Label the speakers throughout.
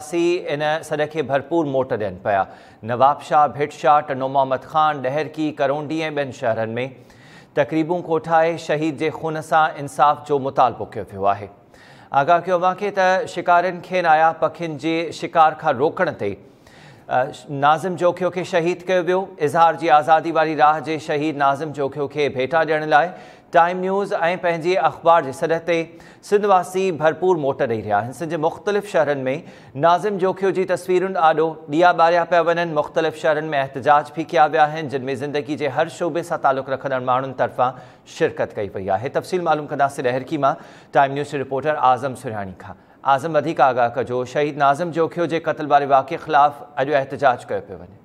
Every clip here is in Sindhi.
Speaker 1: واسي ان سڏ کي ڀرپور موٽ ڏين پيا. نوابشاهه، ڀٽ شاهه، ٽنڊو محمد خان، ڏهرڪي، ڪرونڊي ۽ ٻين شهرن ۾ تقريبون ڪوٺائي شهيد جي خون سان انصاف جو مطالبو ڪيو ويو آهي. آگاهه ڪيو اوهان کي ته شڪارين کي ناياب پکين جي شڪار کان روڪڻ تي ناظم جوکيو کي شهيد ڪيو ويو. اظهار جي آزادي واري راهه جي شهيد ناظم جوکيو کي ڀيٽا ڏيڻ لاء ٽائيم نيوز ۽ پنهنجي اخبار جي سڏ تي سنڌ واسي ڀرپور موٽ ڏئي رهيا آهن. سنڌ جي مختلف شهرن ۾ ناظم جوکيو جي تصويرن آڏو ڏيئا ٻاريا پيا وڃن. مختلف شهرن ۾ احتجاج به ڪيا ويا آهن، جن ۾ زندگي جي هر شعبي سان تعلق رکندڙ ماڻهن طرفان شرڪت ڪئي وئي آهي. تفصيل معلوم ڪنداسين ڏهرڪي مان ٽائيم نيوز جي رپورٽر اعظم سرهاڻي کان. اعظم وڌيڪ آگاهه ڪجو، شهيد ناظم جوکيو جي قتل واري واقعي خلاف اڄ احتجاج ڪيو پيو وڃي.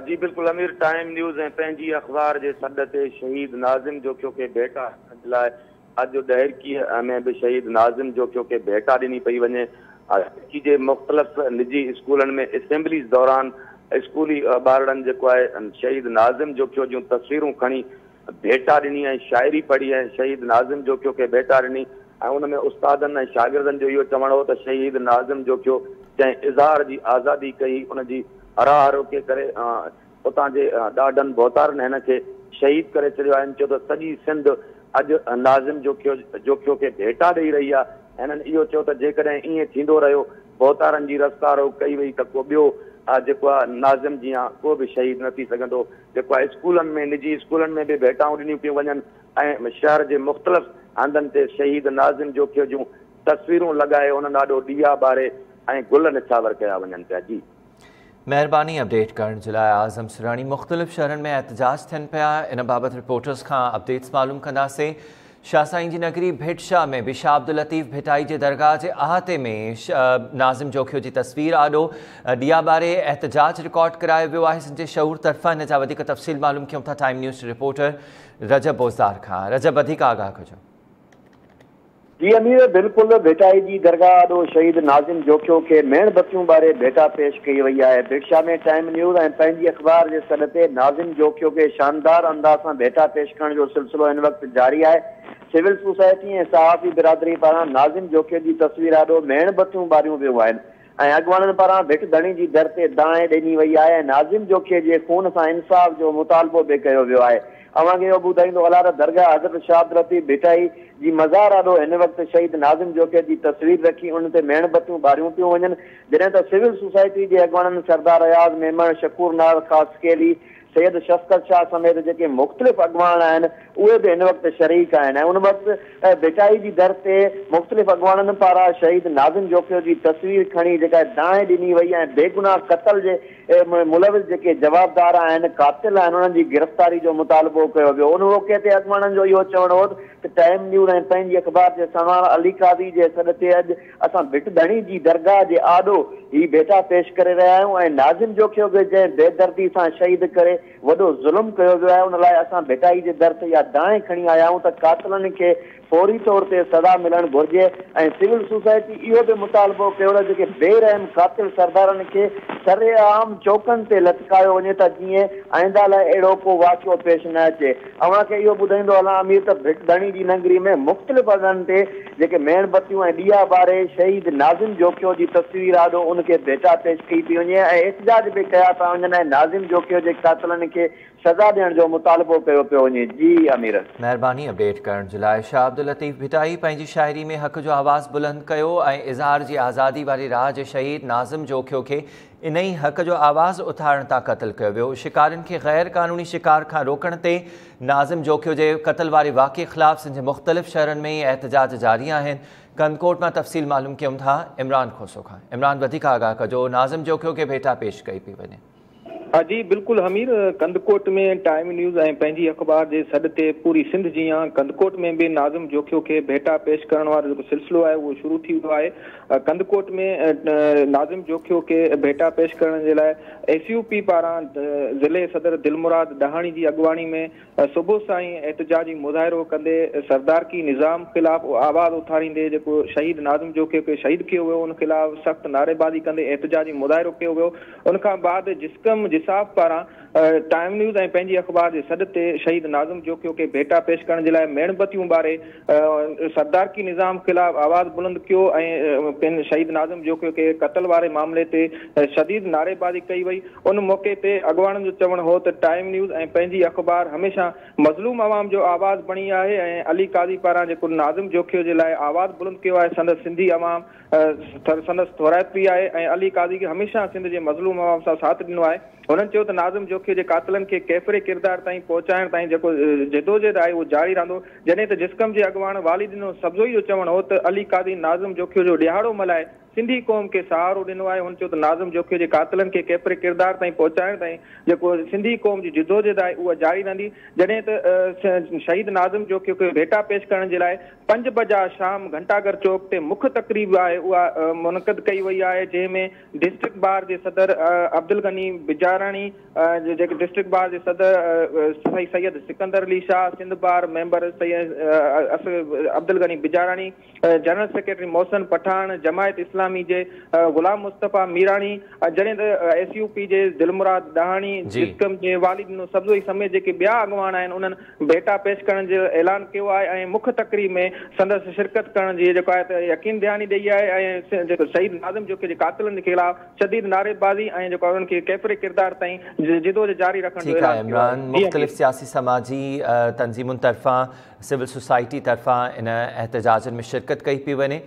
Speaker 2: جي بلڪل امير، ٽائيم نيوز ۽ پنهنجي اخبار جي سڏ تي شهيد ناظم جوکيو کي ڀيٽا ڏيڻ جي لاء اڄ ڏهرڪيء ۾ به شهيد ناظم جوکيو کي ڀيٽا ڏني پئي وڃي. ڏهرڪي جي مختلف نجي اسڪولن ۾ اسيمبليز دوران اسڪولي ٻارڙن جيڪو آهي شهيد ناظم جوکيو جون تصويرون کڻي ڀيٽا ڏني ۽ شاعري پڙهي ۽ شهيد ناظم جوکيو کي ڀيٽا ڏني ۽ ان ۾ استادن ۽ شاگردن جو اهو چوڻ هو ته شهيد ناظم جوکيو جنهن اظهار جي آزادي ڪئي ان جي راهه روڪي ڪري اتان جي ڏاڍن ڀوتارن هن کي شهيد ڪري ڇڏيو آهي. هن چيو ته سڄي سنڌ اڄ ناظم جوکيو جوکيو کي ڀيٽا ڏئي رهي آهي. هنن اهو چيو ته جيڪڏهن ائين ٿيندو رهيو، ڀوتارن جي رستا روڪ ڪئي وئي ته ڪو ٻيو جيڪو آهي ناظم جيان ڪو به شهيد نه ٿي سگهندو. جيڪو آهي اسڪولن ۾ نجي اسڪولن ۾ به ڀيٽائون ڏنيون پيون وڃن ۽ شهر جي مختلف هنڌن تي شهيد ناظم جوکيو جون تصويرون لڳائي انهن آڏو ڏيئا ٻاري ۽ گل نڇاور ڪيا وڃن پيا. جي.
Speaker 1: مهرباني اپڊيٽ ڪرڻ جي لاء اعظم سراڻي. مختلف شهرن ۾ احتجاج ٿين پيا، ان بابت رپورٽرز کان اپڊيٽس معلوم ڪنداسين. شاهه سائين جي نگري ڀٽ شاهه ۾ به شاهه عبداللطيف ڀٽائي جي درگاهه جي احاطي ۾ ناظم جوکيو جي تصوير آڏو ڏيئا ٻاري احتجاج رڪارڊ ڪرايو ويو آهي. سنڌ جي شعور طرفان ان جا وڌيڪ تفصيل معلوم ڪيون ٿا ٽائيم نيوز جي رپورٽر رجب بوزدار کان. رجب وڌيڪ آگاهه ڪجو.
Speaker 3: جي امير بلڪل ڀٽائي جي درگاهه آڏو شهيد ناظم جوکيو کي ميڻ بتيون ٻاري ڀيٽا پيش ڪئي وئي آهي. ڀٽ شاهه ۾ ٽائيم نيوز ۽ پنهنجي اخبار جي سڏ تي ناظم جوکيو کي شاندار انداز سان ڀيٽا پيش ڪرڻ جو سلسلو هن وقت جاري آهي. سول سوسائٽي ۽ صحافي برادري پاران ناظم جوکيو جي تصوير آڏو ميڻ بتيون ٻاريون ويون آهن ۽ اڳواڻن پاران ڀٽ ڌڻي جي در تي دانهن ڏني وئي آهي ۽ ناظم جوکيي جي خون سان انصاف جو مطالبو به ڪيو ويو آهي. اوهان کي اهو ٻڌائيندو هلان ته درگاهه حضرت شاهه عبداللطيف ڀٽائي جي مزار آڏو هن وقت شهيد ناظم جوکيي جي تصوير رکي ان تي ميڻ بتيون ٻاريون پيون وڃن جڏهن ته سول سوسائٽي جي اڳواڻن سردار اياز ميمڻ، شڪور ناز خاصخيلي، سيد شفقت شاهه سميت جيڪي مختلف اڳواڻ آهن اهي به هن وقت شريڪ آهن ۽ ان وقت ڀٽائي جي در تي مختلف اڳواڻن پاران شهيد ناظم جوکيو جي تصوير کڻي جيڪا دانهن ڏني وئي ۽ بيگناهه قتل جي ملوث جيڪي جوابدار آهن قاتل آهن انهن جي گرفتاري جو مطالبو ڪيو ويو ان موقعي تي اڳواڻن جو اهو چوڻ هو ته ٽائيم نيوز ۽ پنهنجي اخبار جي سنوار علي قاضي جي سڏ تي اڄ اسان ڀٽ ڌڻي جي درگاهه جي آڏو هي ڀيٽا پيش ڪري رهيا آهيون ۽ ناظم جوکيو کي جنهن بيدردي سان شهيد ڪري وڏو ظلم ڪيو ويو آهي ان لاء اسان ڀٽائي جي در تي اها دانهن کڻي آيا آهيون ته قاتلن کي فوري طور تي سزا ملڻ گهرجي ۽ سول سوسائٽي اهو به مطالبو ڪيو ته جيڪي بي رحم قاتل سردارن کي سرعام چوڪن تي لٽڪايو وڃي ته جيئن آئنده لاء اهڙو ڪو واقعو پيش نه اچي. اوهان کي اهو ٻڌائيندو هلان امير ته ڀٽ ڌڻي جي ننگري ۾ مختلف هنڌن تي جيڪي ميڻ بتيون ۽ ڏيئا ٻاري شهيد ناظم جوکيو جي تصوير آڏو ان کي ڀيٽا پيش ڪئي پئي وڃي ۽ احتجاج به ڪيا پيا وڃن ۽ ناظم جوکيو جي قاتلن کي سزا ڏيڻ جو مطالبو ڪيو پيو وڃي. جي امير.
Speaker 1: مهرباني اپڊيٽ ڪرڻ جي لاء. شاهه عبداللطيف ڀٽائي پنهنجي شاعري ۾ حق جو آواز بلند ڪيو ۽ اظهار جي آزادي واري راهه جي شهيد ناظم جوکيو کي انهي حق جو آواز اٿارڻ تان قتل ڪيو ويو. شڪارين کي غير قانوني شڪار کان روڪڻ تي ناظم جوکيو جي قتل واري واقعي خلاف سنڌ جي مختلف شهرن ۾ احتجاج جاري آهن. ڪنڌڪوٽ مان تفصيل معلوم ڪيون ٿا عمران کوسو کان. عمران وڌيڪ آگاهه ڪجو، ناظم جوکيو کي ڀيٽا پيش ڪئي پئي وڃي.
Speaker 4: ها جي بلڪل حمير، ڪنڌڪوٽ ۾ ٽائيم نيوز ۽ پنهنجي اخبار جي سڏ تي پوري سنڌ جيان ڪنڌڪوٽ ۾ به ناظم جوکيو کي ڀيٽا پيش ڪرڻ وارو جيڪو سلسلو آهي اهو شروع ٿي ويو آهي. ڪنڌڪوٽ ۾ ناظم جوکيو کي ڀيٽا پيش ڪرڻ جي لاء ايس يو پي پاران ضلعي صدر دلمراد ڏاهاڻي جي اڳواڻي ۾ صبح سان ئي احتجاجي مظاهرو ڪندي سردارڪي نظام خلاف آواز اٿاريندي جيڪو شهيد ناظم جوکيو کي شهيد ڪيو ويو ان خلاف سخت نعريبازي ڪندي احتجاجي مظاهرو ڪيو ويو ان کان بعد جسقم ايساف پاران ٽائيم نيوز ۽ پنهنجي اخبار جي سڏ تي شهيد ناظم جوکيو کي ڀيٽا پيش ڪرڻ جي لاء ميڻ بتيون ٻاري سردارڪي نظام خلاف آواز بلند ڪيو ۽ شهيد ناظم جوکيو کي قتل واري معاملي تي شديد نعريبازي ڪئي وئي. ان موقعي تي اڳواڻن جو چوڻ هو ته ٽائيم نيوز ۽ پنهنجي اخبار هميشه مظلوم عوام جو آواز بڻي آهي ۽ علي قاضي پاران جيڪو ناظم جوکيو جي لاء آواز بلند ڪيو آهي سندس سنڌي عوام سندس ٿورائتي آهي ۽ علي قاضي کي هميشه سنڌ جي مظلوم عوام سان ساٿ ڏنو آهي. هنن چيو ته ناظم جوکيو جي قاتلن کي ڪيفري ڪردار تائين پهچائڻ تائين جيڪو جدوجهد آهي اهو جاري رهندو. جڏهن ته جسقم جي اڳواڻ والي ڏنو سبزوئي جو چوڻ هو ته علي قاضي ناظم جوکيو جو ڏهاڙو ملهائي سنڌي قوم کي سهارو ڏنو آهي. هن چيو ته ناظم جوکيو جي قاتلن کي ڪيفري ڪردار تائين پهچائڻ تائين جيڪو سنڌي قوم جي جدوجهد آهي اها جاري رهندي. جڏهن ته شهيد ناظم جوکيو کي ڀيٽا پيش ڪرڻ جي لاء 5 بجا شام گهنٽاگهر چوڪ تي مک تقريب آهي اها منعقد ڪئي وئي آهي جنهن ۾ ڊسٽرڪٽ بار جي صدر عبدالغني بجاراڻي، جيڪي ڊسٽرڪٽ بار جي صدر Syed Sikandar Ali Shah, Sindh bar member Syed Abdul Ghani Bijarani, general secretary Mohsin Pathan, Jamaat Islami جي غلام مصطفيٰ ميراڻي، جڏهن ته ايس يو پي جي دلمراد ڏاهاڻي، جسقم جي والي ڏنو سبزوئي سميت جيڪي ٻيا اڳواڻ آهن انهن ڀيٽا پيش ڪرڻ جو اعلان ڪيو آهي ۽ مک تقريب ۾ سندس شرڪت ڪرڻ جي جيڪو آهي ته يقين دهاني ڏئي آهي ۽ جيڪو شهيد ناظم جوکيو جي قاتلن جي خلاف شديد نعريبازي ۽ جيڪو انهن کي ڪيفري ڪردار تائين جدوجهد جاري رکڻ جو
Speaker 1: ٺيڪ آهي
Speaker 4: اعلان ڪيو آهي.
Speaker 1: عمران،
Speaker 4: جي امير.
Speaker 1: مختلف سياسي سماجي تنظيمن طرفان سول سوسائٽي طرفان ان احتجاجن ۾ شرڪت ڪئي پئي وڃي.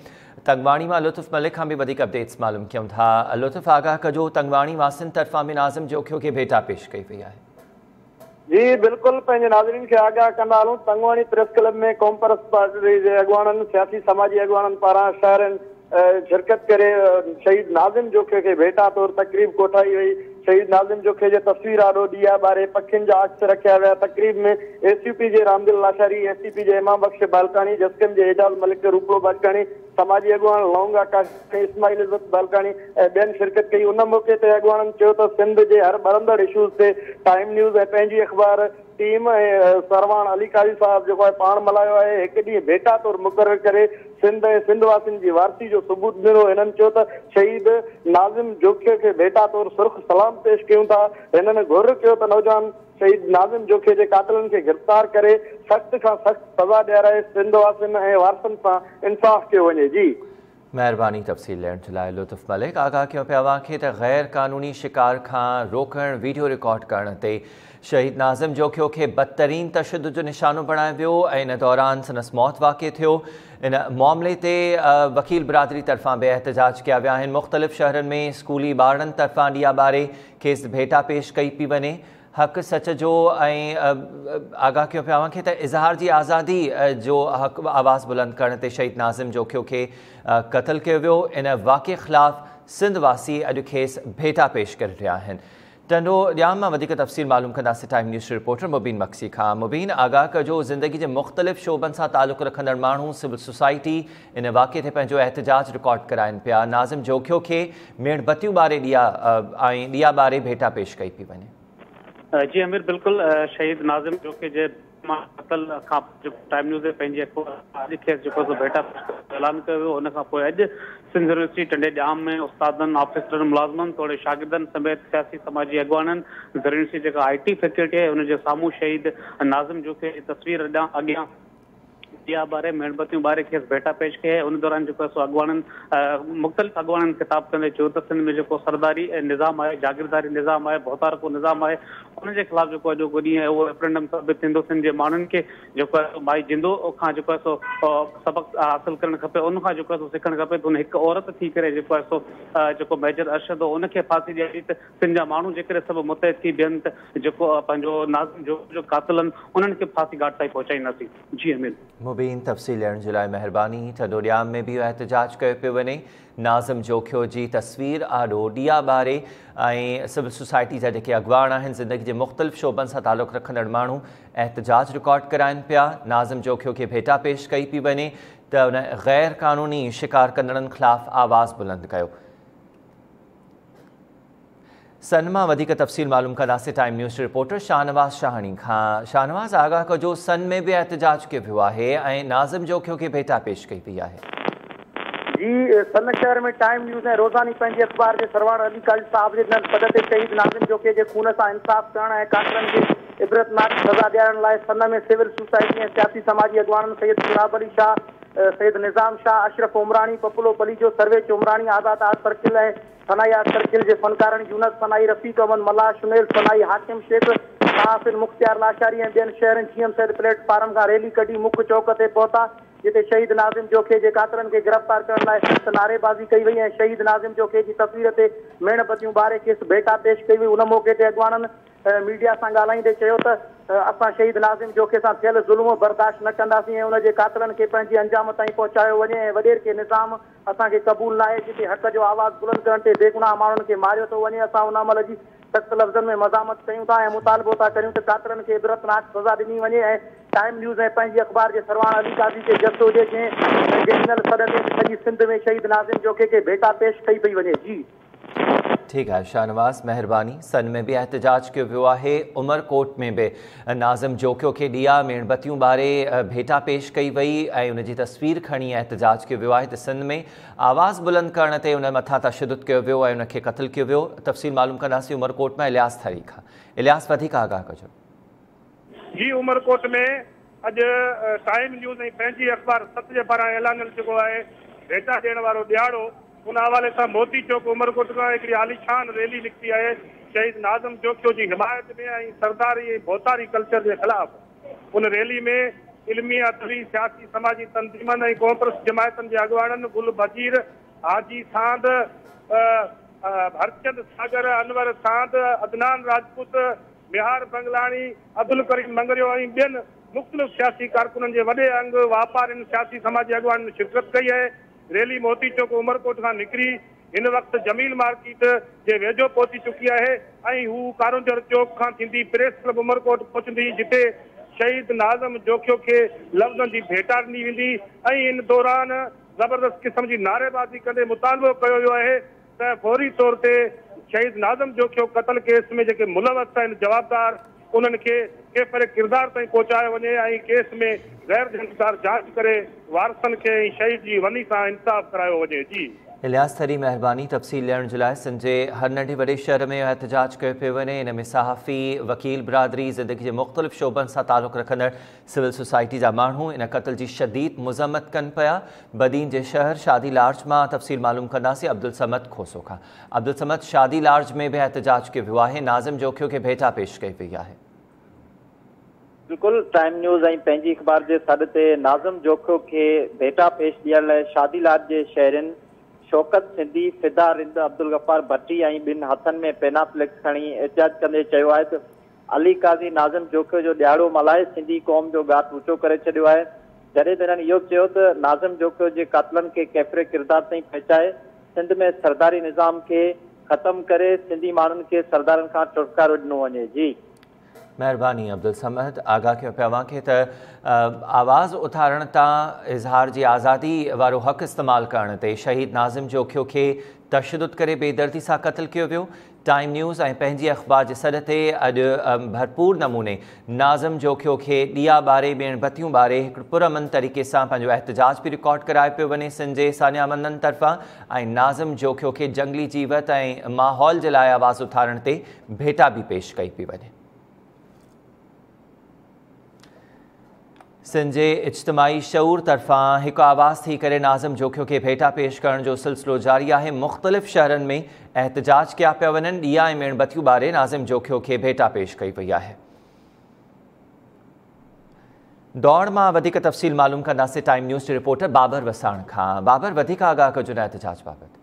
Speaker 1: تنگواڻي مان لطف ملڪ کان به وڌيڪ اپڊيٽس معلوم ڪيون ٿا. لطف آگاهه ڪجو تنگواڻي واسين طرفان به ناظم جوکيو کي ڀيٽا پيش ڪئي وئي آهي.
Speaker 3: جي بلڪل پنهنجي ناظرين کي آگاهه ڪندا هلون تنگواڻي پريس ڪلب ۾ قومپرست پارٽي جي اڳواڻن سياسي سماجي اڳواڻن پاران شهرين شرڪت ڪري شهيد ناظم جوکيو کي ڀيٽا طور تقريب ڪوٺائي وئي. شهيد ناظم جوکيو جي تصوير آڏو ڏيئا ٻاري پکين جا عڪس رکيا ويا. تقريب ۾ ايس يو پي جي رامدل لاشاري، ايس سي پي جي امام بخش بالڪاڻي، جسقم جي اعجاز ملڪ، روپلو باجڪاڻي، سماجي اڳواڻ لونگ آڪاشاڻي، اسماعيل عزت بالڪاڻي ۽ ٻين شرڪت ڪئي. ان موقعي تي اڳواڻن چيو ته سنڌ جي هر ٻرندڙ اشوز تي ٽائيم نيوز ۽ پنهنجي اخبار ٽيم ۽ سرواڻ علي قاضي صاحب جيڪو آهي پاڻ ملهايو آهي هڪ ڏينهن ڀيٽا طور مقرر ڪري سنڌ ۽ سنڌ واسين جي وارثي جو ثبوت ڏنو. هنن چيو ته شهيد ناظم جوکيو کي ڀيٽا طور سرخ سلام پيش ڪيون ٿا. هنن گهر ڪيو ته نوجوان شهيد ناظم جوکيو جي قاتلن کي گرفتار ڪري سخت کان سخت سزا ڏيارائي سنڌ واسين ۽ وارثن سان انصاف ڪيو وڃي. جي.
Speaker 1: مهرباني تفصيل ڏيڻ جي لاء لطف ملڪ. آگاهه ڪيون پيا اوهان کي ته غير قانوني شڪار کان روڪڻ ويڊيو رڪارڊ ڪرڻ تي شهيد ناظم جوکيو کي بدترين تشدد جو نشانو بڻايو ويو ۽ ان دوران سندس موت واقع ٿيو. ان معاملي تي وڪيل برادري طرفان به احتجاج ڪيا ويا آهن. مختلف شهرن ۾ اسڪولي ٻارڙن طرفان ڏيئا ٻاري کيس ڀيٽا پيش ڪئي پئي وڃي. حق سچ جو ۽ آگاهه ڪيون پيا اوهان کي ته اظهار جي آزادي جو حق آواز بلند ڪرڻ تي شهيد ناظم جوکيو کي قتل ڪيو ويو. ان واقعي خلاف سنڌ واسي اڄ کيس ڀيٽا پيش ڪري رهيا آهن. ٽنڊو ڄام مان وڌيڪ تفصيل معلوم ڪنداسين ٽائيم نيوز رپورٽر مبين مگسي کان. مبين آگاهه ڪجو زندگي جي مختلف شعبن سان تعلق رکندڙ ماڻهو سول سوسائٽي ان واقعي تي پنهنجو احتجاج رڪارڊ ڪرائن پيا. ناظم جوکيو کي ميڻ بتيون ٻاري ڏيئا ۽ ڏيئا ٻاري ڀيٽا پيش ڪئي پئي وڃي.
Speaker 5: جي امير بلڪل شهيد ناظم جوکيي جي قتل کان پوء جيڪو ٽائيم نيوز تي پنهنجي اخبار اڄ کيس جيڪو سو ڀيٽا پيش ڪرڻ جو اعلان ڪيو ويو ان کان پوء اڄ سنڌ يونيورسٽي ٽنڊي ڄام ۾ استادن آفيسرن ملازمن توڙي شاگردن سميت سياسي سماجي اڳواڻن زرعي يونيورسٽي جيڪا آء ٽي فيڪلٽي آهي ان جي سامهون شهيد ناظم جوکيي جي تصوير اڳيان ڏيئا ٻاري ميڻ بتيون ٻاري کيس ڀيٽا پيش ڪئي آهي. ان دوران جيڪو آهي سو اڳواڻن مختلف اڳواڻن خطاب ڪندي چيو ته سنڌ ۾ جيڪو سرداري نظام آهي، جاگيرداري نظام آهي، ڀوتارڪو نظام آهي ان جي خلاف جيڪو اڄوڪو ڏينهن آهي اهو ريفرنڊم ثابت ٿيندو. سنڌ جي ماڻهن کي جيڪو آهي سو مائي جندو کان جيڪو آهي سو سبق حاصل ڪرڻ کپي، ان کان جيڪو آهي سو سکڻ کپي ته ان هڪ عورت ٿي ڪري جيڪو آهي سو جيڪو ميجر ارشد هو ان کي ڦاسي ڏياري ته سنڌ جا ماڻهو جيڪڏهن سڀ متحد ٿي بيهن ته جيڪو پنهنجو ناظم جو جو قاتلن انهن کي ڦاسي گهاٽ تائين پهچائينداسين. جي امين.
Speaker 1: مبين تفصيل ڏيڻ جي لاء مهرباني. ٽنڊو ڄام ۾ به احتجاج ڪيو پيو وڃي. ناظم جوکيو جي تصوير آڏو ڏيئا ٻاري ۽ سول سوسائٽي جا جيڪي اڳواڻ آهن زندگي جي مختلف شعبن سان تعلق رکندڙ ماڻهو احتجاج رڪارڊ ڪرائن پيا. ناظم جوکيو کي ڀيٽا پيش ڪئي پئي وڃي ته ان غير قانوني شڪار ڪندڙن خلاف آواز بلند ڪيو. سن مان وڌيڪ تفصيل معلوم ڪنداسين ٽائيم نيوز جي رپورٽر شاهنواز شاهاڻي کان. شاهنواز آگاهه ڪجو سن ۾ به احتجاج ڪيو ويو آهي ۽ ناظم جوکيو کي ڀيٽا پيش ڪئي وئي آهي.
Speaker 3: جي
Speaker 6: सन शहर में टाइम न्यूज़ ऐं रोज़ानी पंहिंजी अख़बार जे सरवाण अली काज़ी साहब जे सॾ ते शहीद नाज़िम जोखियो जे खून सां इंसाफ़ करण ऐं क़ातिलनि खे इबरतनाक सज़ा ॾियारण लाइ सन में सिविल सोसाइटी ऐं सियासी समाजी अॻुवाणनि सैयद गुलाब अली शाह, सैयद निज़ाम शाह, अशरफ उमराणी, पपलो पलीजो, सरवेच उमराणी, आज़ाद आर्ट सर्किल ऐं सनाई आर्ट सर्किल जे फ़नकारनि यूनस सनाई, रफ़ीक अहमद मल्लाह, शुनेल सनाई, हाकिम शेख, सहाफ़िन मुख्तियार लाशारी ऐं ॿियनि शहरनि जीएम सैद प्लेटफार्म खां रैली कढी मुख्य चौक ते पहुता, जिते शहीद नाज़िम जोखियो जे क़ातिलनि खे गिरफ़्तार करण लाइ सख़्तु नारेबाज़ी कई वई ऐं शहीद नाज़िम जोखियो जी तस्वीर ते मेणबत्तियूं ॿारे खेसि भेटा पेश कई वई। उन मौक़े ते अॻुवाणनि मीडिया सां ॻाल्हाईंदे चयो त असां शहीद नाज़िम जोखियो सां थियल ज़ुल्म बर्दाश्त न कंदासीं ऐं उनजे क़ातिलनि खे पंहिंजे अंजाम ताईं पहुचायो वञे ऐं वॾेरके निज़ाम असांखे क़बूल न आहे, जिते हक़ जो आवाज़ बुलंद करण ते बेगुनाह माण्हुनि खे मारियो थो वञे। असां उन अमल जी सख़्तु लफ़्ज़नि में मज़ामत कयूं था ऐं मुतालबो था करियूं त क़ातिलनि खे इबरतनाक सज़ा ॾिनी वञे ऐं टाइम न्यूज़ ऐं पंहिंजी अख़बार जे सरवाण अली काज़ी खे जस हुजे जंहिं ॾिनल सॾ ते सॼी सिंध में शहीद नाज़िम जोखियो खे भेटा पेश कई पई वञे। जी
Speaker 1: ठीक आहे शाहनवाज़, महिरबानी। सन में बि एहतजाज कयो वियो आहे, उमरकोट में बि नाज़िम जोखियो खे ॾिया मेणबत्तियूं ॿारे भेटा पेश कई वई ऐं उनजी तस्वीर खणी एहतजाज कयो वियो आहे त सिंध में आवाज़ बुलंद करण ते उन मथां तशद्दुद कयो वियो ऐं उनखे क़तलु कयो वियो। तफ़सील मालूम कंदासीं उमरकोट मां इलियास थरी खां। इलियास, वधीक आगाह कजो।
Speaker 7: जी, उमरकोट में अॼु टाइम न्यूज़ ऐं पंहिंजी अख़बार सत जे पारां ऐलान जेको आहे भेटा ॾियण वारो ॾियाड़ो, उन हवाले सां मोती चौक उमरकोट खां हिकिड़ी आलीशान रैली निकिती आहे शहीद नाज़िम जोखियो जी हिमायत में ऐं सरदारी ऐं भोतारी कल्चर जे ख़िलाफ़। उन रैली में इल्मी, अदबी, सियासी, समाजी तंज़ीमनि ऐं कॉन्फ्रेंस जमायतनि जे अॻुवाणनि गुल बजीर, हाजी सांद, हरचंद सागर, अनवर सांद, अदनान राजपूत, बिहार बंगलाणी, अब्दुल करीम मंगरियो ऐं ॿियनि मुख़्तलिफ़ सियासी कारकुननि जे वॾे अंग, वापारियुनि, सियासी समाजी अॻुवाणनि शिरकत कई आहे। रैली मोती चौक उमरकोट खां निकिरी हिन वक़्तु जमील मार्केट जे वेझो पहुची चुकी आहे ऐं हू कारोंजर चौक खां थींदी प्रेस क्लब उमरकोट पहुचंदी, जिते शहीद नाज़िम जोखियो खे लफ़्ज़नि जी भेटा ॾिनी वेंदी ऐं इन दौरान ज़बरदस्त क़िस्म जी नारेबाज़ी कंदे मुतालबो कयो वियो आहे त फौरी तौर ते शहीद नाज़िम जोखियो क़तल केस में जेके मुलवस आहिनि जवाबदार, उन्हनि खे कैफ़र किरदार ताईं पहुचायो वञे ऐं केस में गैर जिम्मेदार जांच करे वारसनि खे ऐं शहीद जी वनी सां इंसाफ़ करायो वञे। जी
Speaker 1: इलियास थरी, महिरबानी तफ़सील ॾियण जे लाइ। सिंध जे हर नंढे वॾे शहर में एहतजाज कयो पियो वञे। इन में सहाफ़ी, वकील बिरादरी, ज़िंदगी जे मुख़्तलिफ़ शोबनि सां तालुक़ रखंदड़ सिविल सोसाइटी जा माण्हू इन क़तल जी शदीद मुज़म्मत कनि पिया। बदीन जे शहर शादी लार्ज मां तफ़सील मालूम कंदासीं अब्दुल समद खोसो खां। अब्दुल समद, शादी लार्ज में बि एहतजाज कयो वियो आहे, नाज़िम जोखियो खे भेटा पेश कई वई आहे।
Speaker 8: बिल्कुलु, टाइम न्यूज़ ऐं पंहिंजी अख़बार जे सॾ ते नाज़िम जोखियो खे भेटा पेश ॾियण लाइ शादी लार्ज जे शहरनि शौकत सिंधी, फिदा रिंद, अब्दुल गफ़ार भट्टी ऐं ॿिनि हथनि में पेनाफ्लेक्स खणी एहतजाज कंदे चयो आहे त अली काज़ी नाज़िम जोखियो जो ॾियाड़ो मल्हाए सिंधी क़ौम जो ॻाट ऊचो करे छॾियो आहे। जॾहिं त हिननि इहो चयो त नाज़िम जोखियो जे क़ातिलनि खे कैफ़रे किरदार ताईं पहुचाए सिंध में सरदारी निज़ाम खे ख़त्म करे सिंधी माण्हुनि खे सरदारनि खां छुटकारो ॾिनो वञे। जी
Speaker 1: महिरबानी अब्दुल समद। आगाह कयो पिया अव्हांखे त आवाज़ उथारण तां इज़हार जी आज़ादी वारो हक़ इस्तेमालु करण ते शहीद नाज़िम जोखियो खे तशद्दुद करे बेदर्दी सां क़तलु कयो वियो। टाइम न्यूज़ ऐं पंहिंजी अख़बार जे सॾ ते अॼु भरपूर नमूने नाज़िम जोखियो खे ॾिया ॿारे मेणबत्तियूं ॿारे हिकिड़ो पुरअमन तरीक़े सां पंहिंजो एहतजाज बि रिकॉर्ड करायो पियो वञे सिंध जे सानियामंदनि तरफ़ां ऐं नाज़िम जोखियो खे जंगली जीवत ऐं माहौल जे लाइ आवाज़ उथारण ते भेटा बि पेश कई पई वञे। सिंध जे इज्तिमाई शऊर तरफ़ां हिकु आवाज़ थी करे नाज़िम जोखियो खे भेटा पेश करण जो सिलसिलो जारी आहे। मुख़्तलिफ़ शहरनि में एहतजाज कया पिया वञनि। ॾिया ऐं मेणबत्तियूं ॿारे नाज़िम जोखियो खे भेटा पेश कई वई आहे। दौड़ मां वधीक तफ़सील मालूम कंदासीं टाइम न्यूज़ जे रिपोर्टर बाबर वसाण खां। बाबर, वधीक आगाह कजो हिन एहतजाज बाबति।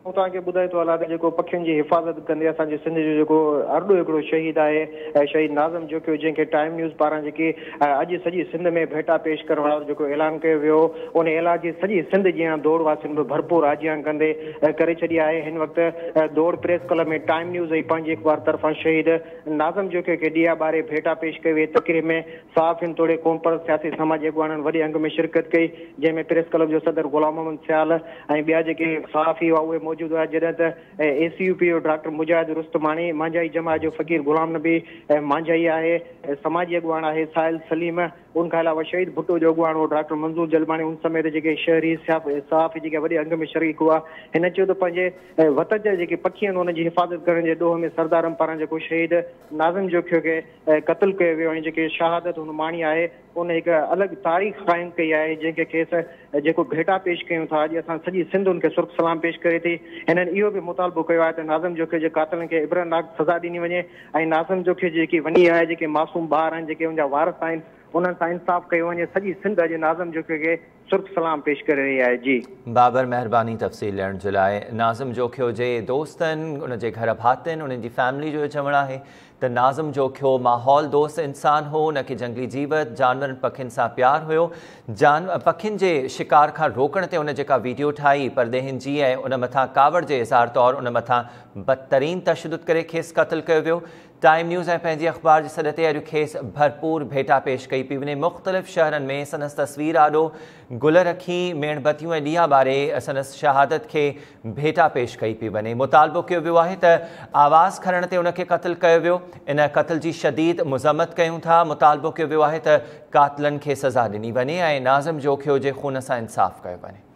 Speaker 4: तव्हांखे ॿुधाए थो हलां त जेको पखियुनि जी हिफ़ाज़त कंदे असांजे सिंध जो जेको अरॾो हिकिड़ो शहीद आहे ऐं शहीद नाज़िम जोखियो, जंहिंखे टाइम न्यूज़ पारां जेके अॼु सॼी सिंध में भेटा पेश करण वारो जेको ऐलान कयो वियो, उन ऐलान जी सॼी सिंध जीअं दौड़ वासियुनि बि भरपूर आजियां कंदे करे छॾी आहे। हिन वक़्तु दौड़ प्रेस क्लब में टाइम न्यूज़ ऐं पंहिंजी अख़बार तरफ़ां शहीद नाज़िम जोखियो खे ॾिया ॿारे भेटा पेश कई वई। तक़रीब में सहाफ़ियुनि तोड़े क़ौमपरस्त सियासी समाजी अॻुवाणनि वॾे अंग में शिरकत कई, जंहिंमें प्रेस क्लब जो सदर ग़ुलाम मोहम्मद सियाल ऐं ॿिया जेके सहाफ़ी हुआ उहे मौजूद
Speaker 6: موجود هئا، جڏهن ته اي سي يو پي جو ڊاڪٽر مجاهد رستماڻي، مانجهائي جماعت جو فقير غلام نبي مانجهائي آهي، سماجي اڳواڻ آهي ساحل سليم، ان کان علاوه شهيد ڀٽو جو اڳواڻ هو ڊاڪٽر منظور جلباڻي، ان سميت جيڪي شهري، صحافي جيڪي وڏي انگ ۾ شريڪ هئا. هن چيو ته پنهنجي وطن جا جيڪي پکي آهن انهن جي حفاظت ڪرڻ جي ڏوهه ۾ سردارن پاران جيڪو شهيد ناظم جوکيو کي قتل ڪيو ويو ۽ جيڪي شهادت هن ماڻي آهي ان هڪ الڳ تاريخ قائم ڪئي آهي جنهن کي کيس جيڪو ڀيٽا پيش ڪيون ٿا اڄ اسان سڄي سنڌ ان کي سرخ سلام پيش ڪري ٿي. هنن اهو به مطالبو ڪيو آهي ته ناظم جوکيو جي قاتلن کي عبرتناڪ سزا ڏني وڃي ۽ ناظم جوکيو جي جيڪي وني آهي جيڪي معصوم ٻار آهن جيڪي ان جا وارث آهن انهن سان انصاف ڪيو وڃي سڄي سنڌ اڄ ناظم جوکيو کي سرخ سلام پيش ڪري رهي آهي جي.
Speaker 1: بابر مهرباني تفصيل ڏيڻ جي لاء. ناظم جوکيو جي دوستن، ان جي گهر ڀاتين، انهن جي فيملي جو اهو چوڻ آهي ته ناظم جوکيو ماحول دوست انسان هو، ان کي جنگلي جيوت، جانورن پکين سان پيار هيو، جان پکين جي شڪار کان روڪڻ تي ان جيڪا ويڊيو ٺاهي پرڏيهين جي ۽ ان مٿان ڪاوڙ جي اظهار طور ان مٿان بدترين تشدد ڪري کيس قتل ڪيو ويو، ٽائيم نيوز ۽ پنهنجي اخبار جي سڏ تي اڄ کيس ڀرپور ڀيٽا پيش ڪئي پئي وڃي. مختلف شهرن ۾ سندس تصوير آڏو گل رکي ميڻ بتيون ۽ ڏيئا ٻاري سندس شهادت کي ڀيٽا پيش ڪئي پئي وڃي. مطالبو ڪيو ويو آهي ته آواز کڻڻ تي ان کي قتل ڪيو ويو، ان قتل جي شديد مذمت ڪيون ٿا. مطالبو ڪيو ويو آهي ته قاتلن کي سزا ڏني وڃي ۽ ناظم جوکيو جي خون سان انصاف ڪيو وڃي.